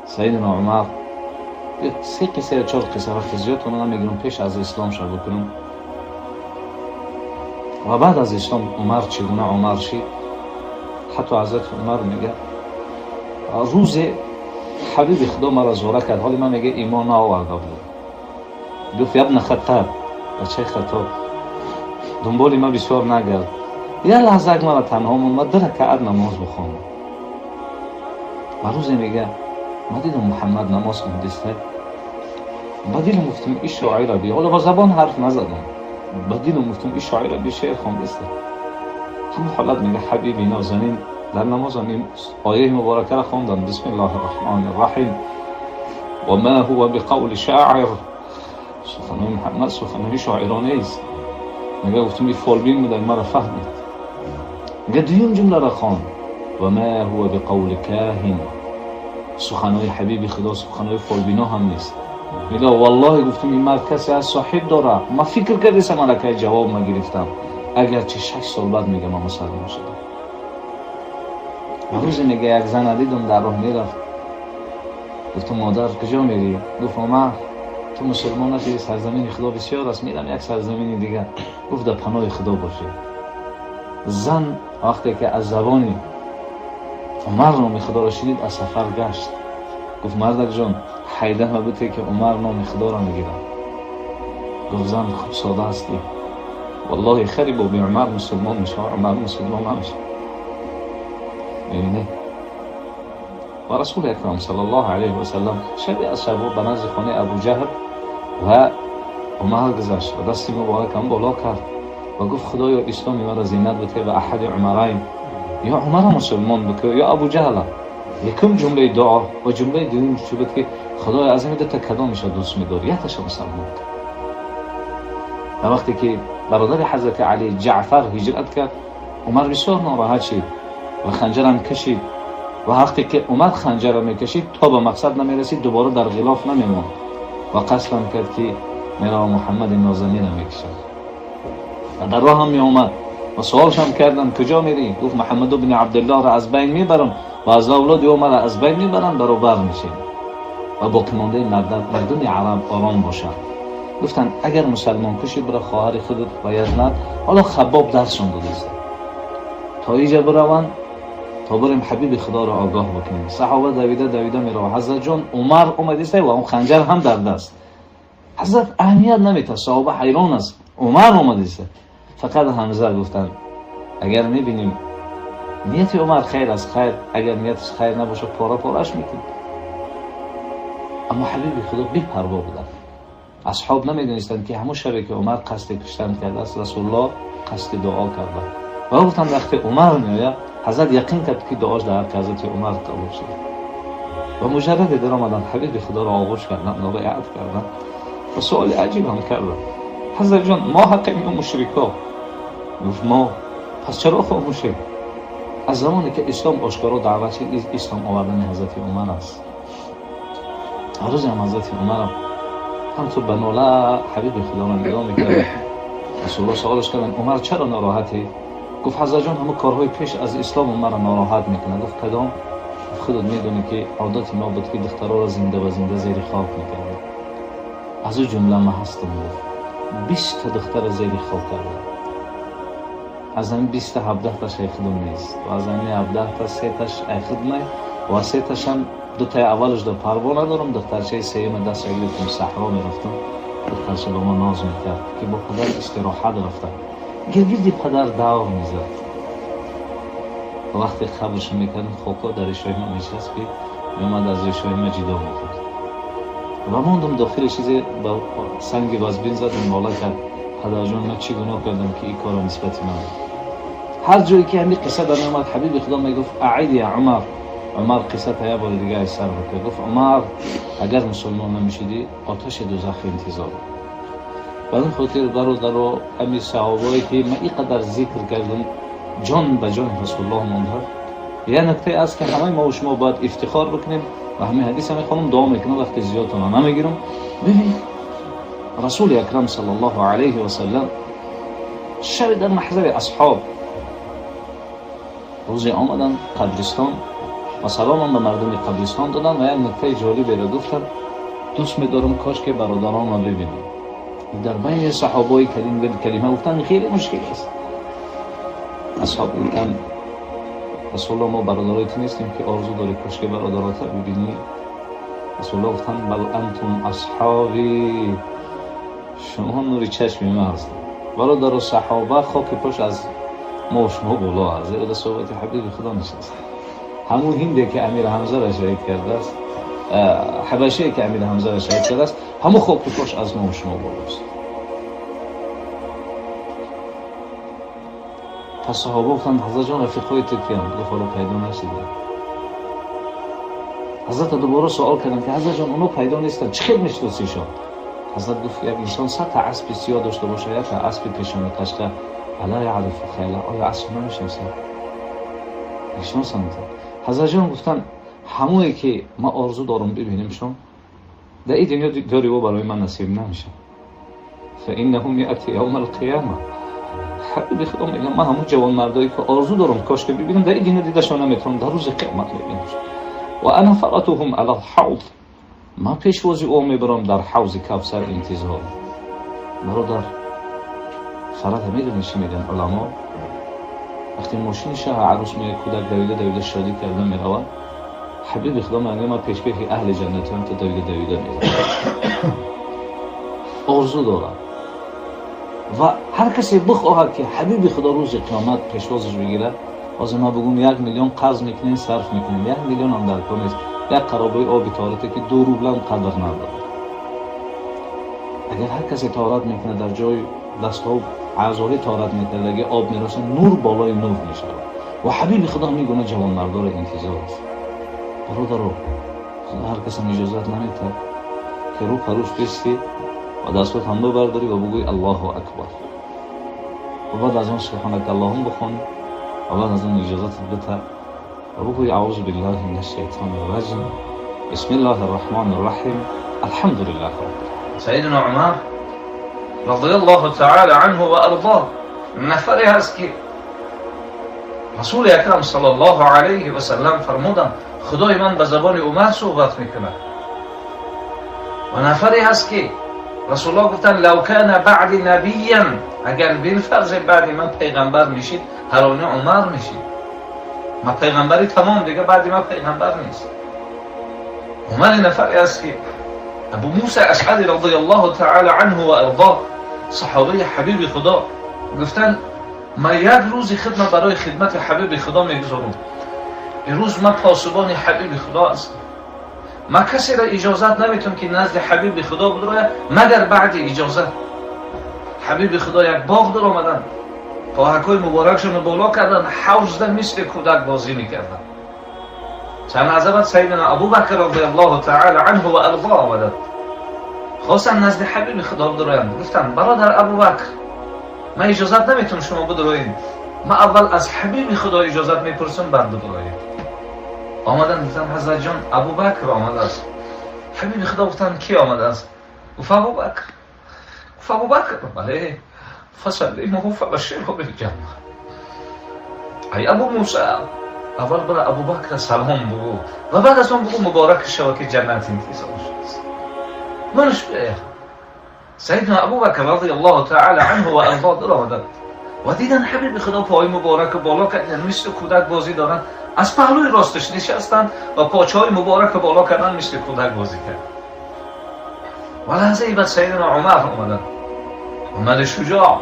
سیدنا عمر سه قصه یا چهار قصه وقت زیاد اونو نمیگیرم، پیش از اسلام شو بکنم و بعد از اسلام عمر چگونه عمر شد. حتی حضرت عمر میگه روز حبیب خدا مرا زوره کرد، حالی من میگه ایمان نآورده بود. گفت ابن خطاب، بچه خطاب، دنبال ما بسیار نگرد، یه لحظه مرا تنها مون، ما 2 رکعت نماز بخوانم. و روزی میگه ما دیدم محمد نماز خوندسته، با دلم گفتم این شاعر بی، حالا با زبان حرف نزدم، با دلم گفتم این شاعر بی شعر خوندسته. همون حالت میگه حبیبی نازنین در نمازم این آیه مبارکه را خواندم، بسم الله الرحمن الرحیم و ما هو بقول شاعر. سخنهای محمد سخنهای شاعرانه است. میگه گفتم این فالبین بودن مرا فهمید. میگه دویم جمله را خواند و ما هو بقول کاهن. سخنهای حبیب خدا سخنهای فالبینا هم نیست. میگه والله گفتم این مرد کسی از صاحب داره، ما فکر کردیم ملکه جواب ما گرفتم، اگرچه 6 سال بعد میگه ما مسلمان شدم. روزی میگه یک زن دیدم در راه میرفت، گفتم مادر کجا میری؟ گفت عمر تو مسلمان نشدی، سرزمین خدا بسیار است، میرم یک سرزمین دیگه. گفت در پناه خدا باشی. زن وقتی که از زبان عمر نام خدا را شنید از سفر گشت. گفت مردک جان حیده ما بوده که عمر نام خدا را میگیرم. گفت زن خوب ساده هستی، والله خیلی با عمر مسلمان میشه، عمر مسلمان نمیشه. میبینی؟ و رسول اکرم صلی الله علیه و سلم شبی از شبها به نزد خانه ابو جهل و عمر گذشت و دستی مبارک هم بالا کرد و گفت خدایا اسلام مرا زینت بده و احد عمرین، یا عمر مسلمان بکن یا ابو جهل. یکم جمله دعا و جمله دوم چی بود که خدایا از این دو تا کدامش دوست می‌داری، یا تاشو مسلمان کن. و وقتی که برادر حضرت علی جعفر هجرت کرد، عمر بسیار ناراحت شد و خنجرم کشید و وقتی که عمر خنجر را میکشید تا به مقصد نمیرسید دوباره در غلاف نمیماند و قصدم کرد که مرا محمد نازنین میکشد. و در راه هم میآمد و سوالش هم کردم کجا میری؟ گفت محمد بن عبدالله را از بین میبرم و از اولاد او مرا از بین میبرم، برابر میشیم و باقی مانده مردم عرب آرام باشند. گفتن اگر مسلمان کشی برای خواهر خودت باید نه. حالا خباب درسشون داده تا اینجا بروند تا بریم حبیب خدا را آگاه بکنیم. صحابه دویده دویده میرو، حضرت جان عمر اومده و اون خنجر هم در دست. حضرت اهمیت نمیده، صحابه حیران است، عمر اومده. فقط حمزه گفتن اگر میبینیم نیت عمر خیر است خیر، اگر نیتش خیر نباشه پاره پارش میکنیم. اما حبیب خدا بی پروا بودن. اصحاب نمیدونستند که همون شبی که عمر قصد کشتن کرده است، رسول الله قصد دعا کرده. و گفتن وقتی عمر میآید، حضرت یقین کرد که دعاش در حق حضرت عمر قبول شده. و مجرد در آمدن حبیب خدا را آغوش کردن و بیعت کردن و سوال عجیب هم کردن، حضرت جان ما حقیم یا مشرکا؟ گفت ما. پس چرا خاموشیم؟ از زمانی که اسلام آشکارا دعوت شد، اسلام آوردن حضرت عمر است. روز هم حضرت عمر هم تو به ناله حبیب خدا را نگاه میکرد. رسول الله سوالش کردن عمر چرا ناراحتی؟ گفت حضرت جان همه کارهای پیش از اسلام عمر را ناراحت میکنه. گفت کدام؟ گفت خودت میدونی که عادت ما بود که دخترها را زنده و زنده زیر خاک میکرد. از او جمله ما هستم. گفت 20 تا دختر زیر خاک کرده، از همین 20 تا 17 تاش خودم نیست و از همین 17 تا 3 تاش خود نه و 3 تاش هم دو تا اولش در پروا ندارم. دخترچه سیوم دست گرفتم صحرا میرفتم، دخترچه با ما ناز میکرد که با پدر استراحت رفته، گرگردی پدر دور میزد. و وقتی خبرش میکردم خوکا در ریشای ما میچسبید، میومد از ریشای ما جدا میکرد و ماندم داخل چیزی با سنگ وزبین زدم بالا کرد. پدر جان من چی گناه کردم که این کارا نسبت من؟ هر جایی که همین قصه در میومد حبیب خدا میگفت اعید یا عمر. عمر قصه تا یه بار دیگه از سر بکرد. گفت عمر اگر مسلمان نمیشدی آتش دوزخ انتظار. به این خاطر برادر همین صحابایی که من اینقدر ذکر کردم جان به جان رسول الله مونده. یه نکته است که همه ما و شما باید افتخار بکنیم و همه حدیث هم میخوانم دعا میکنم وقتی زیادتون نمیگیرم. ببین رسول اکرم صلی الله علیه و سلم شب در محضر اصحاب روزی آمدن قبرستان، و سلام به مردم قبرستان دادن و یک نکته جالبی را گفتن: دوست می‌دارم کاش که برادران را ببینم. در بین صحابای کریم کلمه گفتن خیلی مشکل است. اصحاب گفتن رسول الله ما برادرای تو نیستیم که آرزو داری کاش که برادرات ببینی. رسول الله گفتن بل انتم اصحابی، شما نور چشم ما هستید. برادر و صحابه خاک پاش از ما و شما بالا است، زیرا در صحبت حبیب خدا نشست. همون هنده که امیر حمزه را شهید کرده است، حبشه که امیر حمزه را شهید کرده است، همون خاک پاش از ما و شما بالا است. پس صحابه گفتند حضرت جان رفیقای تو کیان؟ گفت حالا پیدا نشده. حضرت دوباره سوال کردن که حضرت جان اونو پیدا نیستن، چه خیلی میشناسیشان؟ حضرت گفت یک انسان 100 تا اسب سیاه داشته باشه، یک تا اسب پیشانی قشقه، الا یعرف خیله، آیا اسب نمیشناسه؟ میشناسند. حضرت جان گفتن همونی که ما آرزو دارم ببینیمشون در این دنیا داری و برای من نصیب نمیشه. فانهم یاتی یوم القیامه. حبیب خدا میگم من همون جوان مردایی که آرزو دارم کاش که ببینم در این دنیا دیدشون نمیتونم، در روز قیامت میبینمشون. و انا فراتهم علی الحوض، من پیشوازی او میبرم در حوض کوثر انتظار. برادر فرات میدونی چی میگن علما؟ وقتی ماشین شاه عروس میگه کودک دویده دویده شادی کرده میروه، حبیب خدا میگه من پیشکش اهل جنت هم تا دویده دویده میروه. آرزو داره و هر کسی بخواهد که حبیب خدا روز قیامت پیشوازش بگیره، باز ما بگم 1 میلیون قرض میکنین صرف میکنین، 1 میلیون هم در کار نیست، یک قرابه آب طهارته که 2 روبل هم قدر نداره. اگر هر کسی طهارت میکنه در جای دستها و اعضای طهارت میکنه، اگه آب میرسه نور بالای نور میشه و حبیب خدا میگونه جوان مردار انتظار است. برادرو خدا هر کس هم اجازت نمیده که رو پروش بستی و دستات هم برداری و بگوی الله اکبر و بعد از آن سبحانك اللهم بخون و بعد از آن اجازت بده و بگوی اعوذ بالله من الشیطان الرجیم بسم الله الرحمن الرحیم الحمد لله رب العالمین. سیدنا عمر رضی الله تعالی عنه و ارضاه نفری هست که رسول اکرم صلی الله علیه و سلم فرمودن خدای من به زبان عمر صحبت میکنه. و نفری هست که رسول الله گفتن لو کان بعد نبیا، اگر بالفرض بعد من پیغمبر میشید هرانه عمر میشید. من پیغمبری تمام دیگه، بعد من پیغمبر نیست. عمر نفری هست که ابو موسی اشعری رضی الله تعالی عنه و ارضاه صحابه حبیب خدا گفتن من یک روز خدمت برای خدمت حبیب خدا میگذارم، این روز من پاسبان حبیب خدا هستم، من کسی را اجازت نمیتونم که نزد حبیب خدا بدروید مگر بعد اجازت. حبیب خدا یک باغ در آمدن، پاهکای مبارکشون رو بالا کردن، حوض در مثل کودک بازی میکردن. چند لحظه بعد سیدنا ابوبکر رضی الله تعالی عنه و ارضاه آمدن، خواستن نزد حبیب خدا بدرویند. گفتن برادر ابوبکر من اجازت نمیتونم شما بدروید، من اول از حبیب خدا اجازت میپرسم بعد بدروید. آمدن گفتن حضرت جان ابوبکر آمده است. حبیب خدا گفتن کی آمده است؟ گفت ابوبکر. گفت ابوبکر بله. فسلمه فبشره بالجنه. ای ابو موسی اول برای ابوبکر سلام بگو و بعد از آن بگو مبارک شود که جنت انتظارش است. منش به سیدنا ابوبکر رضی الله تعالی عنه و ارضاه در آمدن و دیدن حبیب خدا پای مبارک بالا کردن مثل کودک بازی دارن، از پهلوی راستش نشستن و پاچه های مبارک بالا کردن مثل کودک بازی کرد. و لحظه ای بعد سیدنا عمر آمدن، عمر شجاع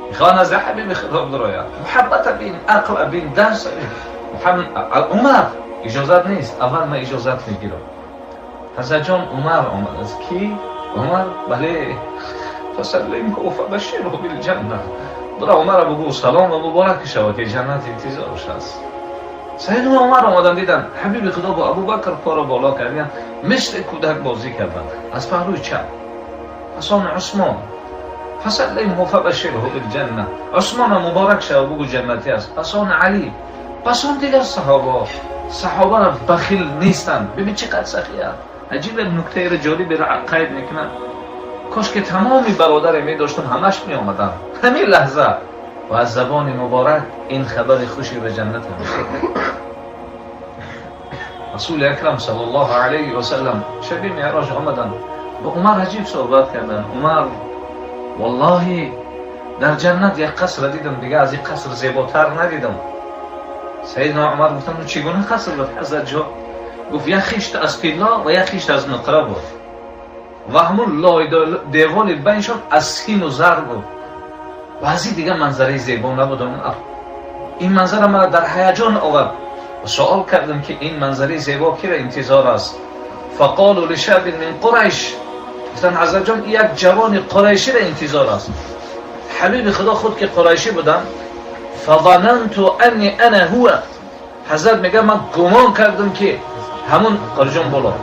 میخوان از حبیب خدا بدراید، محبت بین، عقل بین، درس بین. عمر اجازت نیست، اول من اجازت میگیرم. حضرت جان عمر آمد است. کی؟ عمر بله. فسلمه فبشره بالجنه. برا عمر بگو سلام و مبارک شود که جنت انتظارش است. سیدنا عمر آمدن دیدن حبیب خدا با ابوبکر پا را بالا کردن مثل کودک بازی کردن از پهلوی چپ. پس آن عثمان فسلمه فبشره بالجنه، عثمان مبارک شود بگو جنتی است. پس آن علی، پس آن دیگر صحابه. صحابه را بخیل نیستند. ببین چقدر سخی است. عجیب نکته را جالب را قید میکنن. کاش که تمامی برادر می داشتم همش می آمدن همین لحظه و از زبان مبارک این خبر خوشی به جنت هم. رسول اکرم صلی الله علیه و سلم شب معراج آمدن، با عمر عجیب صحبت کردن. عمر والله در جنت یک قصر دیدم، دیگه از این قصر زیباتر ندیدم. سیدنا عمر گفتن چگونه قصر بود حضرت جان؟ گفت یک خشت از طلا و یک خشت از نقره بود و همون لای دیوال بینشان از سیم و زر بود و از این دیگه منظره زیبا نبود. این منظره مرا در هیجان آورد و سوال کردم که این منظره زیبا کی را انتظار است؟ فقالوا لشاب من قریش، گفتن حضرت جان یک جوان قریشی را انتظار است. حبیب خدا خود که قریشی بودن، فظننت انی انا هو، حضرت میگه من گمان کردم که همون قرجان بالا،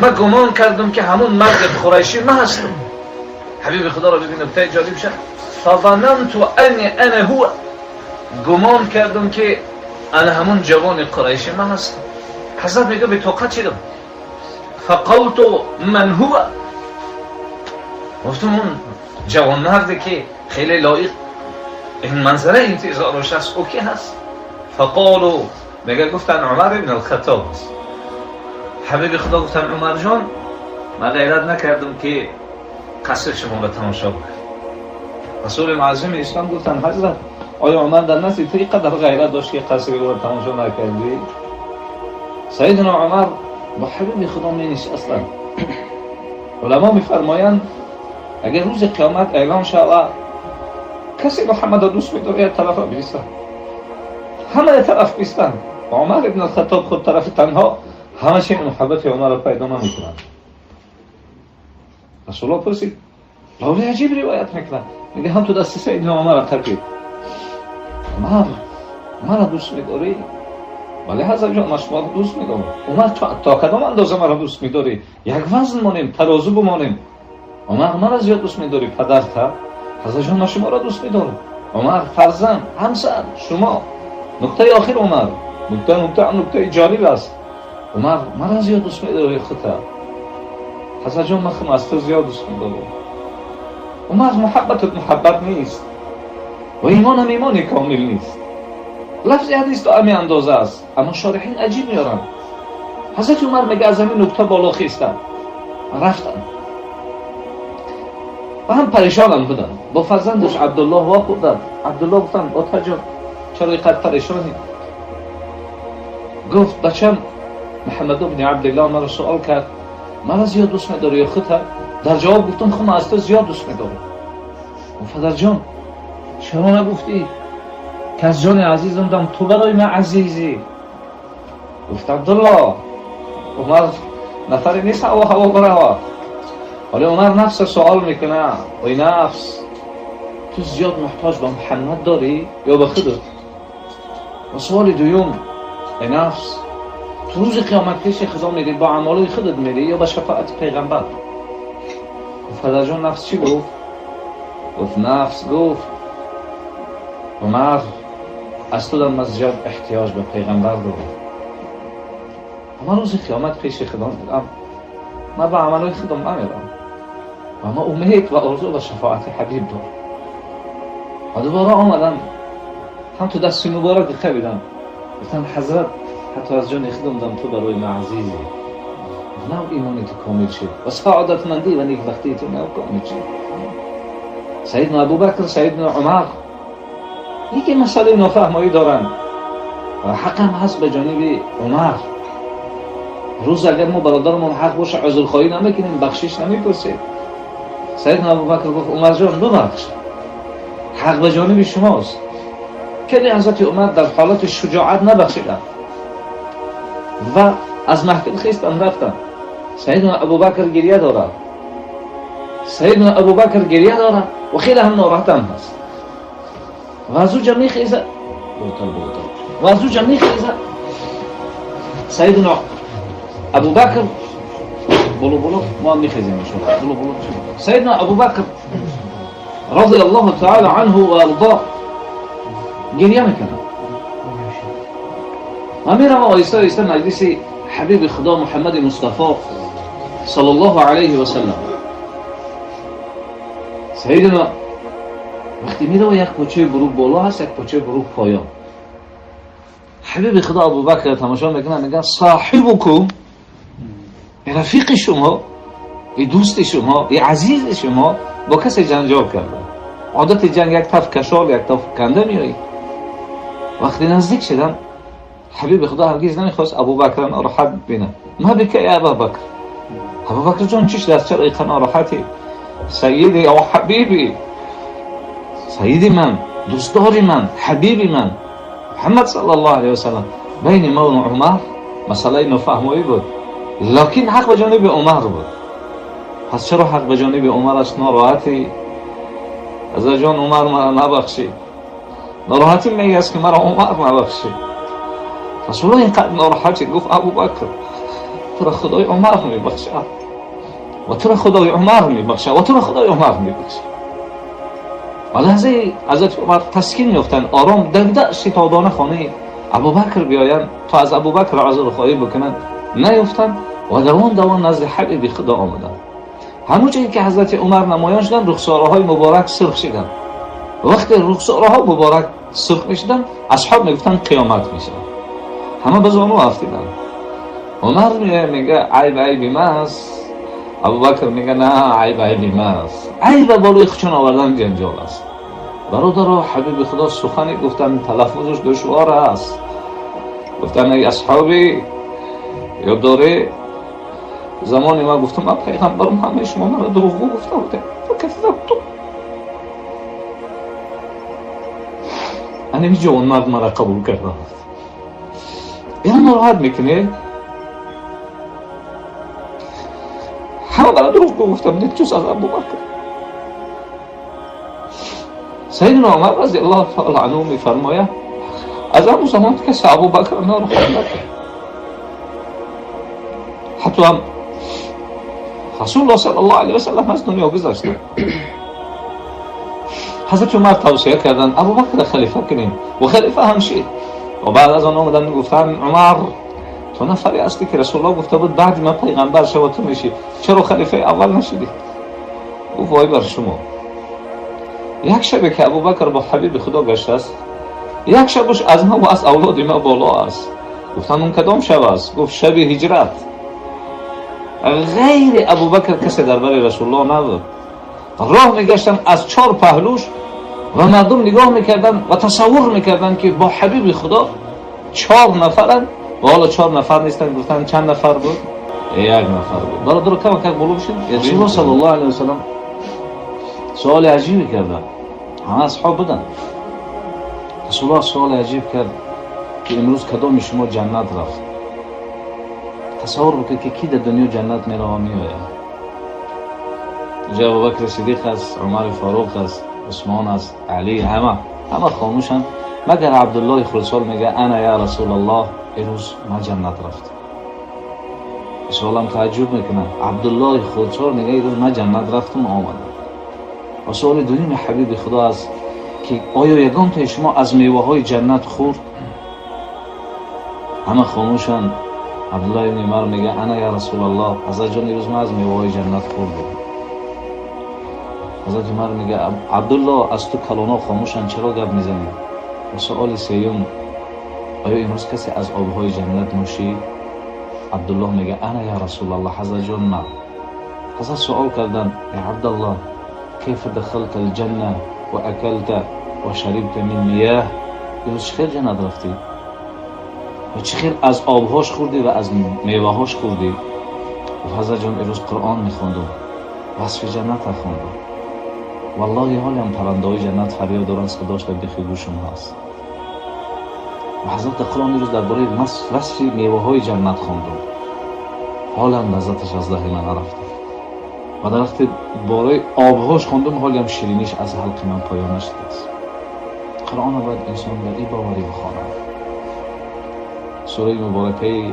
من گمان کردم که همون مرد قریشی من هستم. حبیب خدا را ببین نکته جالب شد، فظننت انی انا هو، گمان کردم که انا همون جوان قریشی من هستم. حضرت میگه به طاقت شدم، فقلت من هو، گفتم اون جوان مردی که خیلی لایق این منظره انتظارش است او کی هست؟ فقالوا، میگه گفتن عمر ابن الخطاب است. حبیب خدا گفتن عمر جان من غیرت نکردم که قصر شما را تماشا بکنم. رسول معظم اسلام گفتن حضرت آیا عمر در نزد تو اینقدر غیرت داشت که قصر او را تماشا نکردی؟ سیدنا عمر با حبیب خدا می نشستند. علما میفرمایند اگر روز قیامت اعلام شود کسی محمد دوست می‌داره یک طرف بیستن، همه طرف بیستن، و عمر ابن الخطاب خود طرف تنها همه چی محبت عمر را پیدا نمی‌کنند. رسول الله پرسید، راوی عجیب روایت میکنه، میگه هم تو دست سیدنا عمر را ترکید. عمر مرا دوست می‌داری؟ بله حضرت جان من شما را دوست می‌دارم. عمر تا کدام اندازه مرا دوست می‌داری؟ یک وزن مانیم، ترازو بمانیم. عمر مرا زیاد دوست می‌داری پدرت؟ حضرت جان من شما را دوست می‌دارم. عمر فرزند، همسر، شما. نکته آخر عمر، نکته جالب است. عمر مرا زیاد دوست می‌داری خودت؟ حضرت جان من خودم از تو زیاد دوست می‌دارم. عمر محبتت محبت نیست و ایمانم ایمان کامل نیست. لفظ حدیث تا همین اندازه است، اما شارحین عجیب میارن. حضرت عمر میگه از همین نکته بالا خیستن رفتن و هم پریشانم بودن. با فرزندش عبدالله واخوردن. عبدالله گفتن با جان چرا اینقدر پریشانی؟ گفت بچم محمد بن عبدالله مرا سوال کرد مرا زیاد دوست میداری یا خودت؟ در جواب گفتم خودم از تو زیاد دوست میدارم. پدر جان چرا نگفتی که از جان عزیزم دم تو برای من عزیزی؟ گفت عبدالله عمر نفری نیست هوا هوا برود. حالا عمر نفس سوال میکنه، ای نفس تو زیاد محتاج به محمد داری یا به خودت؟ و سوال دوم، ای نفس تو روز قیامت پیش خدا میری با اعمال خودت میری یا با شفاعت پیغمبر؟ پدر جان نفس چی گفت؟ گفت نفس گفت عمر از تو در زیاد احتیاج به پیغمبر دارم. اما روز قیامت پیش خدا میرم، من به عملهای خودم نمیرم، اما امید و آرزو و شفاعت حبیب دارم. و دوباره آمدم هم تو دست مبارک قبیدم، گفتم حضرت حتی از جان خودم دم تو برای من عزیزی، نه ایمانی تو کامل شد و سعادتمندی و نیکبختی تو نه کامل شد. سیدنا ابوبکر، سیدنا عمر یکی مسئله نافهمایی دارن و حق هم هست به جانب عمر. روز اگر ما برادرمون حق باشه عذرخواهی نمیکنیم، بخشش نمیپرسیم. سیدنا ابوبکر گفت عمر جان ببخش، حق به جانب شماست. که حضرت عمر در حالت شجاعت نبخشیدن و از محفل خیستن رفتن. سیدنا ابوبکر گریه دارد، سیدنا ابوبکر گریه دارد و خیلی هم ناراحت هم هست. و از اونجا میخیزه و از اونجا میخیزه سیدنا ابوبکر بلو بلو ما میخیزیم انشاءالله بلو بلو. سیدنا ابوبکر رضی الله تعالی عنه و ارضاه گریه میکنه و میرم آهسته آهسته مجلس حبیب خدا محمد مصطفی صلی الله علیه و سلم. سیدنا وقتی میره یک پاچه بروک بالا هست، یک پاچه بروک پایان. حبیب خدا ابوبکر تماشا میکنه، میگه صاحبکم، رفیق شما، ای دوست شما، ای عزیز شما با کسی جنجال کرده. عادت جنگ یک طرف کشال یک طرف کنده میایی. وقتی نزدیک شدن حبیب خدا هرگز نمیخواست ابوبکر ناراحت بینه. ما بک یا ابوبکر، ابوبکر جان چیش دست چرا اینقدر ناراحتی؟ سیدی یا حبیبی، سیدی من، دوستداری من، حبیبی من محمد صلی الله علیه و سلم. بین ما و عمر مسئله نفهمایی بود، لکن حق به جانب عمر بود. پس چرا حق به جانب عمر است ناراحتی؟ از جان عمر مرا نبخشید، ناراحتی میگه است که مرا عمر نبخشید. رسول الله اینقدر ناراحت شد، گفت ابوبکر تو را خدای عمر میبخشد و تو را خدای عمر میبخشد و تو را خدای عمر میبخشد. و لحظه حضرت عمر تسکین میافتند، آرام دگده شتابانه خانه ابوبکر بیایند تا از ابوبکر عذرخواهی بکنند، نیفتند و دوان دوان نزد حبیب خدا آمدند. همون جایی که حضرت عمر نمایان شدند رخساره های مبارک سرخ شدند. وقتی رخساره ها مبارک سرخ میشدند اصحاب میگفتند قیامت میشه. همه به زانو افتیدند. عمر میگه عیب عیبی من است، ابوبکر میگه نه عیب عیبی من است. عیب بالوی خودشون آوردن جنجال است. برادرها حبیب خدا سخنی گفتن تلفظش دشوار است. گفتن ای اصحابی یاد داره زمانی ما گفتم من پیغمبرم، همه شما مرا دروغگو گفته بوده، فکذبتم. انا جوان مرد مرا قبول کرده بود. اینو ناراحت میکنه؟ همه مرا دروغگو گفته بودید جز از ابوبکر. سیدنا عمر رضی الله تعالی عنه میفرماید از آن زمان کسی ابوبکر ناراحت نکرد. حتی هم رسول الله صلی الله علیه و سلم از دنیا گذشت. حضرت عمر توصیه کردن ابوبکر خلیفه کنیم و خلیفه هم شد. و بعد از آن آمدن گفتن عمر تو نفری هستی که رسول الله گفته بود بعد من پیغمبر شو تو میشی، چرا خلیفه اول نشدی؟ گفت وای بر شما. یک شبه که ابوبکر با حبیب خدا گشت است، یک شبش از ما و از اولاد ما بالا است. گفتن اون کدام شب است؟ گفت شب هجرت. غیر ابوبکر کسی در بر رسول الله نبود. راه میگشتن از چهار پهلوش و مردم نگاه میکردن و تصور میکردن که با حبیب خدا چهار نفرن و حالا چهار نفر نیستن. گفتن چند نفر بود؟ یک نفر بود. برادر کم کم بلو بشین. رسول الله صلی الله علیه و سلم سوال عجیبی کردن، همه اصحاب بودن. رسول الله سوال عجیب کرد که امروز کدام شما جنت رفت؟ تصور بکنید که کی در دنیا جنت میره و میآید. اینجا ابوبکر صدیق است، عمر فاروق است، عثمان است، علی، همه خاموشند مگر عبدالله خردسال میگه انا یا رسول الله امروز من جنت رفت. سوالم تعجب میکنه. عبدالله خردسال میگه امروز من جنت رفتم و آمدم. و سوال دوم حبیب خدا است که آیا یگان تا شما از میوه های جنت خورد؟ همه خاموشند. عبدالله ابن عمر میگه انا یا رسول الله حضرت جان امروز من از میوه های جنت خوردم. حضرت عمر میگه عبدالله از تو کلانا خاموشند چرا گپ میزنی؟ و سوال سیوم آیا امروز کسی از آبهای جنت نوشید؟ عبدالله میگه انا یا رسول الله حضرت جان نه. حضرت سوال کردن یا عبدالله کیف دخلت الجنه و اکلت و شربت من میاه؟ امروز چه خیر جنت رفتی و چه خیر از آبهاش خوردی و از میوهاش خوردی؟ و حضرت جان امروز قرآن میخوندم، وصف جنت خوندم، والله حالی هم پرنده های جنت فریاد دارن صداش در بیخ گوشم هست. و حضرت قرآن امروز درباره وصف میوه های جنت خوندم، حالا هم لذتش از دهن من نرفته. و در وقت بالای آبهاش خوندم حالی هم شیرینیش از حلق من پایان نشده است. قرآن باید انسان در این باوری بخواند. سوره مبارکه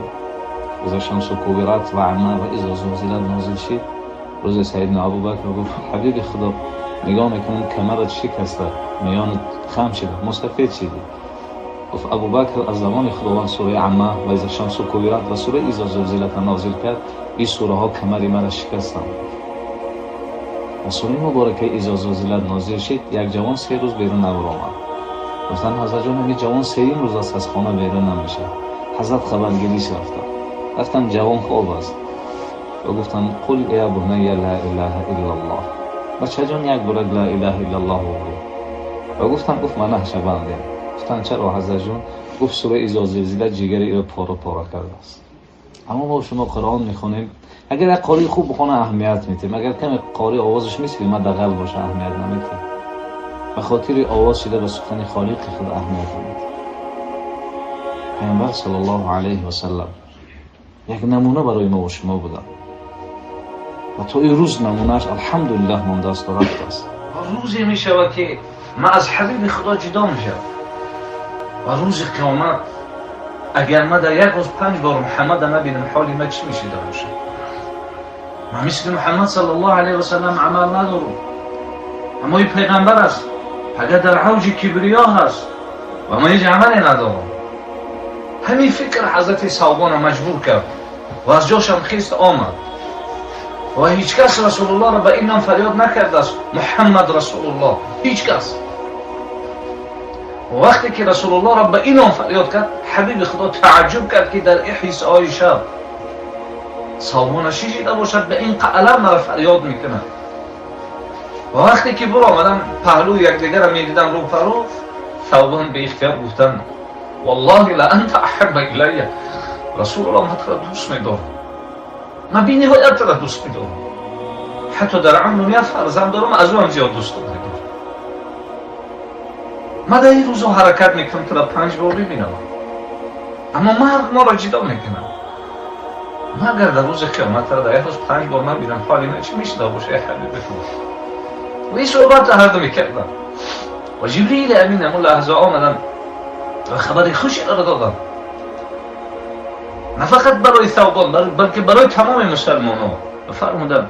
اذا شمس کوورت و عمه و اذا زلزلت نازل شد. روز سیدنا ابوبکر گفت حبیب خدا نگاه میکنم کمرت شکسته، میان خم شده، مسافر شدی. گفت ابوبکر از زمان خداوند سوره عمه و اذا شمس کوورت و سوره اذا زلزلت نازل کرد، این سوره ها کمر مرا شکستند. و سوره مبارکه اذا زلزلت نازل شد، یک جوان 3 روز بیرون نبرآمد. گفتن حضرت جان این جوان 3 روز است از خانه بیرون نمیشه. حضرت خبرگیریش رفتم جوان خواب است و گفتم قل یا بنی لا اله الا الله، بچه جان یک بار لا اله الا الله بگو. و گفتم، گفت من نهشبندیم. گفتن چرا حضرت جان؟ گفت سوره اذا زلزله جگر ایرا پاره پاره کرده است. اما ما شما قرآن میخونیم، اگر یک قاری خوب بخونه اهمیت میتیم، اگر کمی قاری آوازش مثل ما دغل باشه اهمیت نمیتیم. به خاطر آواز شده به سخن خالق خود اهمیت نمیتیم. پیامبر صلی الله علیه و سلم یک نمونه برای ما و شما بودن و تا این روز نمونهش الحمدلله مانده است و رفت است. روزی میشود که من از حبیب خدا جدا میشم و روز قیامت اگر من در یک روز 5 بار محمد نبینم حالی من چی میشه باشه؟ من مثل محمد صلی الله علیه و سلم عمل ندارم، اما این پیغمبر است، اگر در اوج کبریا هست و من هیچ عملی ندارم. همین فکر حضرت ثوبان مجبور کرد و از جاشم خیست آمد و هیچ کس رسول الله را به این نام فریاد نکرده است، محمد رسول الله، هیچ کس. و وقتی که رسول الله را به این نام فریاد کرد، حبیب خدا تعجب کرد که در احیس شب ثوبان شیشیده باشد به این قلم را فریاد میکنه. و وقتی که برو آمدن پهلو یکدیگر را میدیدن رو پرو، ثوبان به اختیار گفتن والله لانت احب الی، رسول الله من تو را دوست میدارم، من بی نهایت تو را دوست میدارم، حتی در عمرم یک فرزند دارم از او هم زیاد دوست دارم. من در این روزها حرکت میکنم تو را 5 بار ببینم، اما مرگ ما را جدا میکنم. من اگر در روز قیامت را در یک روز 5 بار نبینم حالی من چی میشده باشه ای حبیب خدا؟ و این صحبت را هر دو میکردم و جبریل امین همون لحظه آمدن و خبر خوشی را دادم، نه فقط برای ثوبان بلکه برای تمام مسلمان ها. و فرمودن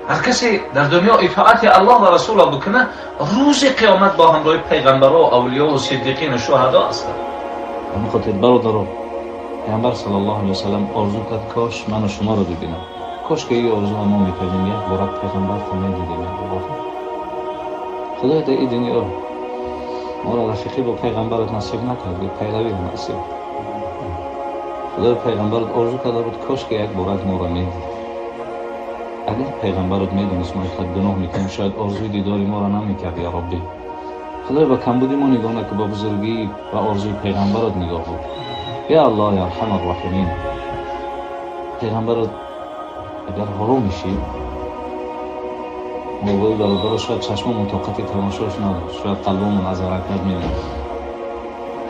هر کسی در دنیا اطاعت الله و رسول بکنه روز قیامت با همراه پیغمبرها و اولیا و صدیقین و شهدا هستند. به خاطر برادران پیامبر صلی الله علیه و سلم آرزو کرد کاش من و شما رو ببینم، کاش که این آرزو ما میکردیم یک بار پیغمبر تا میدیدیم. خدای در این دنیا ما را رفیقی با پیغمبرت نصیب نکرد، پیروی نصیب. خدای پیغمبرت آرزو کرده بود کاش که یک بار ما را میدید. اگر پیغمبرت میدونست ما اینقدر گناه میکنیم شاید آرزوی دیداری ما را نمیکرد. یا ربی خدای با کمبودی ما نگاه نکن، با بزرگی و آرزوی پیغمبرت نگاه بکن. یا الله یا ارحم الراحمین، پیغمبرت اگر حرام میشی موقعی برادر شاید چشممون طاقت تماشاش نداشت، شاید قلبمون از حرکت میموند.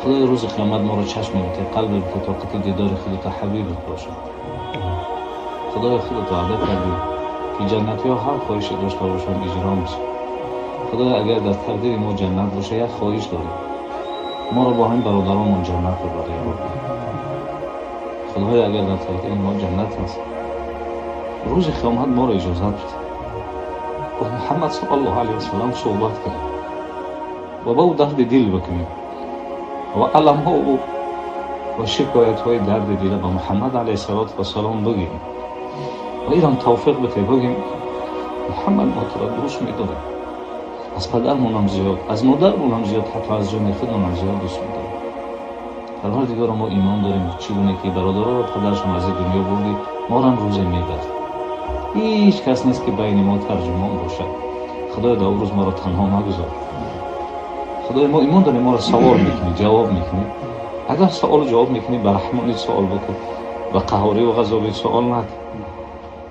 خدای روز قیامت ما رو چشم میده، قلب بده طاقت دیدار خودت حبیبت باشه. خدای خودت وعده کردی که جنتی ها هر خواهشی داشته باشن اجرا میشه. خدای اگر در تقدیر ما جنت باشه یک خواهش داریم، ما رو با هم برادرامون جنت ببری. خدای اگر در تقدیر ما جنت هست روز قیامت ما رو اجازت بده با محمد صلی الله علیه و سلم صحبت کنیم و با او درد دل بکنیم و علم ها و شکایت های درد دل با محمد علیه السلام بگیم و ایران توفیق بده بگیم محمد ما تو را دوست میداریم، از پدرمون هم زیاد، از مادرمون هم زیاد، حتی از جان خودمون هم زیاد دوست میداریم. پروردگار ما ایمان داریم چگونه که برادرها و پدرشون از دنیا بردی ما را هم روزی میبرد. هیچ کس نیست که بین ما ترجمان باشد. خدای در روز ما را تنها مگذار. خدای ما ایمان داریم ما را سوال میکنی جواب میکنی، اگر سوال جواب میکنی به رحمانی سوال بکن و قهاری و غضبی سوال نکن.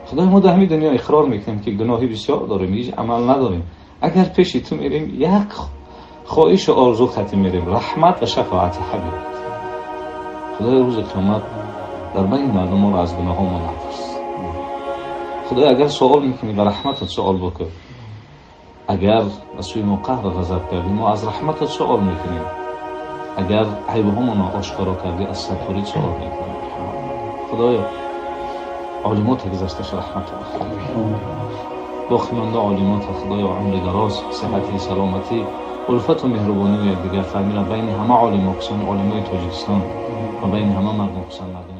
خدای ما در همین دنیا اقرار میکنیم که گناهی بسیار داریم، هیچ عمل نداریم. اگر پیش تو میریم یک خواهش و آرزو خطی میریم، رحمت و شفاعت حبیب. خدای روز قیامت در بین مردم ما را از گناه ها ما نترس. خدای اگر سوال میکنی به رحمتت سوال بکن، اگر به سوی ما قهر و غضب کردی ما از رحمتت سوال میکنیم، اگر عیبهامون را آشکارا کردی از ستاری سوال میکنیم. خدایا عالمات گذشته‌اش رحمت بخیر، باقی مانده عالمات خدایا عمر دراز، صحتی، سلامتی، الفت و مهربانی و یکدیگر فهمی را بین همه عالم خصوصا عالمای تاجیکستان و بین همه مردم خصوصا مردم